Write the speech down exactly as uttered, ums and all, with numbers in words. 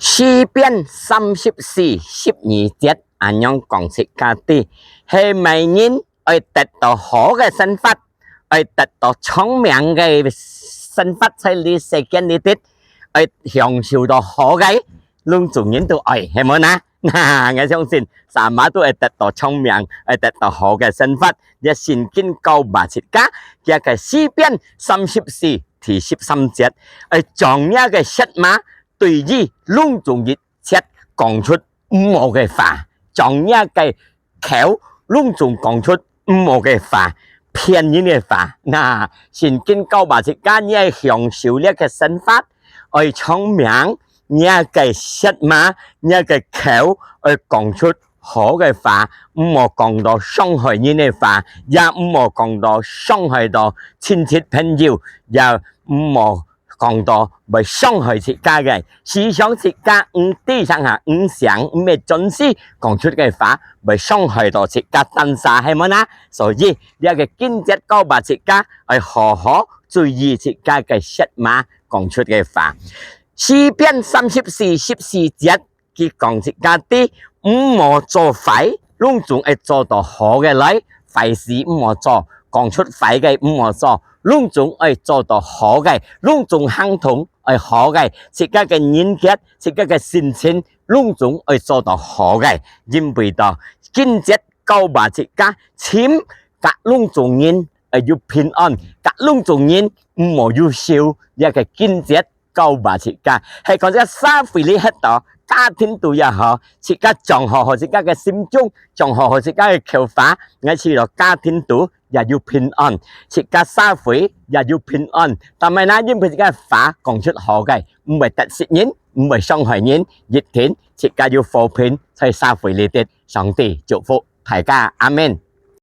詩篇三十四十二節恁樣講自家知，係麼人愛得到好个生活，愛得到聰明个生活在這世間裡底，愛享受到好个，攏總人都愛，係無呢？那𠊎相信，sama都愛得到聰明，愛得到好个生活。這聖經教𠊎自家，佢个詩篇三十四第十三節，愛將若个舌嫲 對於攏總一切講出毋好个話，將若个口攏總講出毋好个話，騙人个話。那聖經教𠊎自家，你愛享受這个生活，愛聰明，你个舌嫲，你个口愛講出好个話，毋好講到傷害人个話，也毋好講到傷害到親戚朋友，也毋好 講到會傷害自家个，時常自家毋知想下，毋想，毋係準時講出个話，會傷害到自家單儕，係無呢？所以，這个經節教𠊎自家愛好好注意自家个舌嫲講出个話。詩篇三十四十四節， 佢講自家知，毋好做壞，攏總愛做到好个來，壞事毋好做，講出壞个毋好做，攏總愛做到好个，攏總行動愛好个，自家个人格，自家个心情，攏總愛做到好个，因為到經節教𠊎自家尋佮攏總人愛有平安，佮攏總人毋好有仇，這个經節 教𠊎自家，係講這社會裡歇到，家庭肚也好，自家掌控好自家个心中，掌控好自家个口話，𠊎試著家庭肚也有平安，自家社會也有平安。但係呢，因為自家話講出好个，毋會得失人，毋會傷害人，一定自家有和平在社會裡底。上帝祝福大家，阿門。